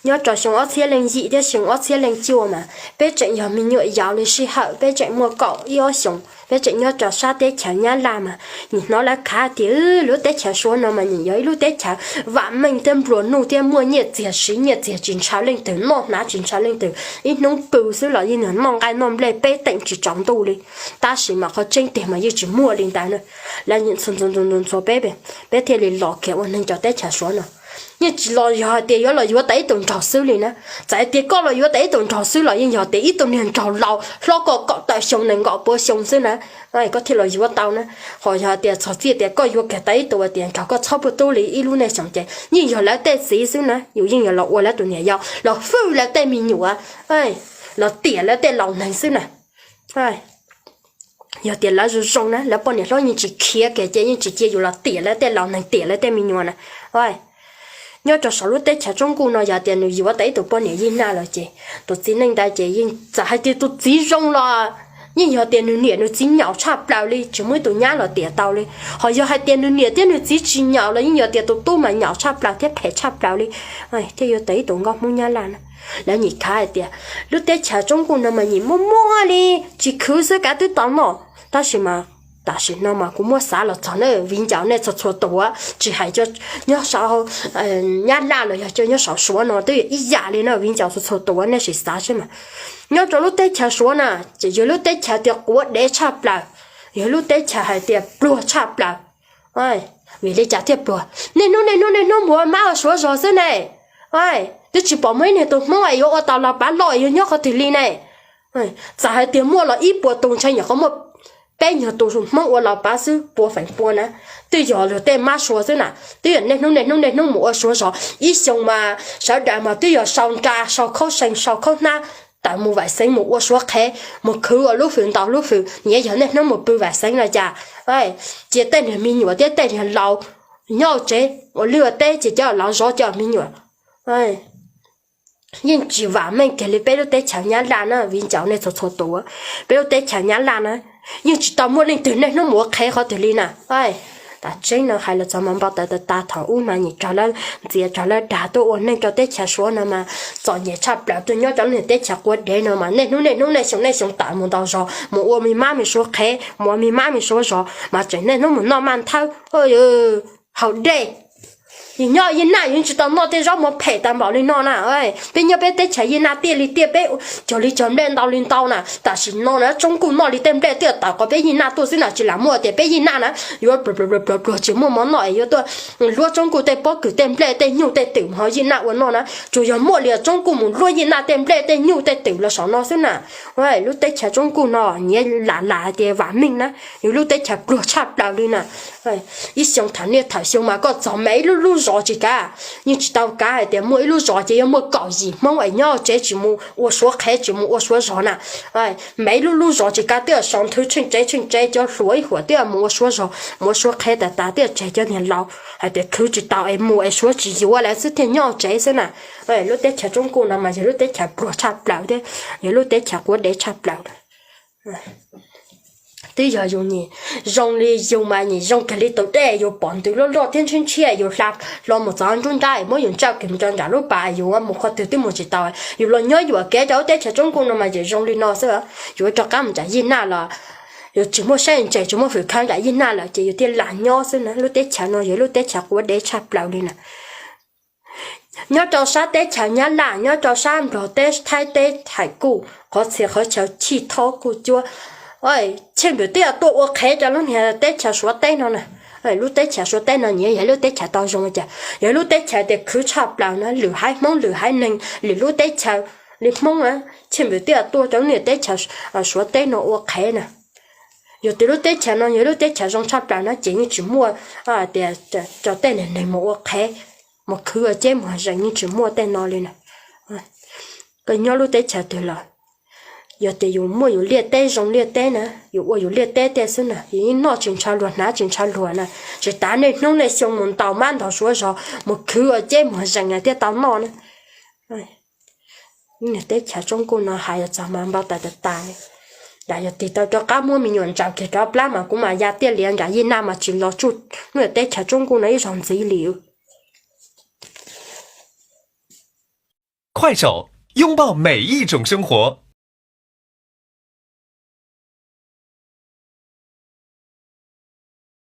Nyob rau xyoo ob txhiab leej yim thiab xyoo ob txhiab leej cuaj mas peb tseem yog me nyuam yaus li sij hawm, peb tseem muaj kaum ib ob xyoos, peb tseem nyob rau sab teb chaws Nyab Laj mas nim hnov lawv khav tias lub teb chaws Suav no mas nim yog ib lub teb chaws vam meej thiab nplua nuj thiab muaj nyiaj txiag siv nyiaj txiag tsis ntshaw leej twg, noj hnav tsis ntshaw leej twg, ib hnub pw xwb los yeej yog noj nqaij noj nplej peb teem tsis tsaus ntuj li. Tab sis mas qhov tseeb tiag mas yeej tsis muaj li ntawd na. Lawv ntxhua ntxhua peb, peb thiaj li los kiag ua neeg rau teb chaws Suav no. Yeej tsis los yog hais tias yuav los yuav tau ib tug nraug xwb li na. Txawm hais tias koj los yuav tau ib tug nraug xwb los yeej yog tias ib tug niag nraug laus hlob koj kaum tawm xyoo nees nkaum pua xyoo xwb na, koj thiaj los yuav tau na. Ho yog hais tias txog txij tias koj yuav kiag tau ib tug tias nraug koj txhob puj tub li ib lub neej xyoo ces yeej yog lawv tej txiv xwb na, yus yeej yog los ua lawv tus niam yau, los hwj lawv tej me nyuam, los tiam lawv tej laus neeg xwb na. Yog tias lawv zoo zoo na, lawv poj niam hlob yeej tsis khiav kiag ces yeej tsis cia yus los tiam lawv tej laus neeg tiam lawv tej me nyuam na. Nyob rau saum lub teb chaws Tsoob Kuj no yog tias nws yuav tau ib tug poj niam Yij Naj lawm ces tus txiv neej ntawd ces yeej txawm hais tias tus txiv zoo los yeej yog tias nws niam nws txiv nyaum tshaj plaws li, tsis muaj ib tug nyab los tiam tau li. Ho yog hais tias nws niam thiab nws txiv tsis nyaum los yeej yog tias tus tub mas nyaum tshaj plaws thiab phem tshaj plaws li. Thiaj yuav tau ib tug nkauj Hmoob Nyab Laj na. Lawv nim khav hais tias lub teb chaws Tsoob Kuj no mas nim muaj muaj li, tsis khwv xwb kav twb tau noj. Tab sis mas tam sim no mas kuv muab xav los txog na viv ncaus nej txhua txhua tus, tsis hais nyob saum Nyab Laj los yog nyob saum Suav no twb yog ib yam li na viv ncaus txhua txhua tus, nej sim xav seb mas. Nyob rau lub teb chaws Suav na, ces yog lub teb chaws tias quav dev tshaj plaws, yog lub teb chaws hais tias pluag tshaj plaws. Vim li cas thiaj pluag? Niaj hnub niaj hnub niaj hnub mus ua mab ua suav zog xwb ne. Twb tsis pom muaj ib niag tus Hmoob es yuav ua tau los pav loj es yuav nyob qhov twg li ne. Txawm hais tias muaj los ib puas tus ntshai nyuam qhuav muaj peb nyuag tus Hmoob ua los pav xwb, pua feem pua na, twb yog luag tej mab suav xwb na. Twb yog niaj hnub niaj hnub niaj hnub mus ua suav zog, ib xyoo mas sawv daws mas twb yog sau nra sau khaub seev sau khaub hnab tawm mus Vam Xeev mus ua suav qhev, mus khwv ua lub hws ntau lub hws, nyiav yog niaj hnub mus pw Vam Xeev no cas. Cia tej niag me nyuam thiab tej niag laus nyob tsev ua liaj ua teb ces cov laus zov cov me nyuam. Yeej tsis vam meej kiag li peb lub teb chaws Nyab Laj na viv ncaus nej txhua txhua tus. Peb lub teb chaws Nyab Laj na yeej tsis tau muaj leej twg niaj hnub mus ua qhev qhov twg li na. Tam tseeb no hais los txog mas npau taws tas tas thaum ub mas nim raug lawv ntxias raug lawv dag tuaj ua neeg rau teb chaws Suav no mas txom nyem tshaj plaws, tuaj nyob rau lub niag teb chaws quav dev no mas niaj hnub niaj hnub niaj xyoo niaj xyoo tawm mus ntau zog mus ua me mab me suav qhev, mus ua me mab me suav zog mas tseem niaj hnub mus noj maj thawb. Haus dej. Yus nyob Yij Naj yus tsis tau noj tej zaub mov phem tas npaum li no na. Peb nyob peb teb chaws Yij Naj tiaj li tiaj peb cog li cog nplej ntau li ntau na. Tam sim no na Tsoob Kuj noj li tej nplej twb tawm qhov peb Yij Naj tuaj xwb na, tsis lam muaj tias peb Yij Naj na yuav pluag pluag tsis muaj mov noj es yuav tuaj luab Tsoob Kuj tej pob kws tej nplej tej nyuj tej twm mus hauv Yij Naj ua noj na. Tsuas yog muaj li Tsoob Kuj mus luab Yij Naj tej nplej tej nyuj tej twm los saum no xwb na. Lub teb chaws Tsoob Kuj no nyiav lam lam hais tias vam meej na, yog lub teb chaws pluag tshaj plaws li na. Ib xyoo thaum niaj thaum xyoo mas koj txog me ib lub lub zos tsis kav, yeej tsis tau kav hais tias muaj ib lub zos ces yuav muaj kaum yim Hmoob es nyob tsev tsis mus ua suav qhev tsis mus ua suav zog na. Me ib lub lub zos tsis kav twb yog sau nthwv tsheej tsev tsheej tsev cov hluas ib huam twb yog mus ua suav zog mus ua suav qhev tas tas twb yog tseg cov niag laus hais tias khwv tsis tau es mus es suav tsis yuav lawv xwb thiaj nyob tsev xwb na. Lub teb chaws Tsoob Kuj no mas yog lub teb chaws pluag tshaj plaws thiab yog lub teb chaws quav dev tshaj plaws. Twb yog yus nim zoo li yus mas nim zoo kawg li tus dej yus pom ntws luaj luaj thiab ntshiab ntshiab yus hla hlo mus txog nruab nrab es muab yus ntsauj kiag mus rau nram lub pas yus mus qhov twg twb mus tsis tau. Yus los nyob yuam kev rau lub teb chaws Tsoob Kuj no mas yus zoo li no xwb, yus rov qab mus nram Yij Naj los yus tsis muaj saib ntses tsis muaj hwm khawv nram Yij Naj lawm ces yus thiaj lam nyob xwb na. Lub teb chaws no yog lub teb chaws quav dev tshaj plaws li na. Nyob rau sab teb chaws Nyab Laj, nyob rau sab Nplog teb, Thaib teb, Thaim Kuj, qhov txhia qhov chaw Chij Thob Kuj Cuab, Chij Npws twb yog tuaj ua qhev rau lub niag teb chaws Suav teb no na. Lub teb chaws Suav teb no nyiav yog lub teb chaws tau zoo cas, yog lub teb chaws tias khwv tshaj plaws na, lwm haiv Hmoob lwm haiv neeg lwm lub teb chaws li Hmoob, Chij Npws twb yog tuaj rau lub niag teb chaws Suav teb no ua qhev na. Yog tias lub teb chaws no yog lub teb chaws zoo tshaj plaws no ces yeej tsis muaj tias rau tej niag neeg mus ua qhev, mus khwv ua ceb mus zees, yeej tsis muaj tej no li na. Koj nyob lub teb chaws twg los yog tias yus muaj yus liaj teb zoo liaj teb na, yus ua yus liaj teb tej xwb na, yus yeej noj tsis ntshaw luag hnav tsis ntshaw luag na. Tsis tas niaj hnub niaj xyoo mus ntaus mab ntaus suav zog mus khwv ua ceb mus zees na thiaj tau noj na. Niag teb chaws Tsoob Kuj no hais los txog mas npau taws tas tas li. Yog tig tau rov qab muab me nyuam ntsaws kiag rov plab mas kuv mam ya tiaj liav nram Yij Naj mas tsis los tsuj lub teb chaws Tsoob Kuj no ib zaug ntxiv li. 快手，拥抱每一种生活。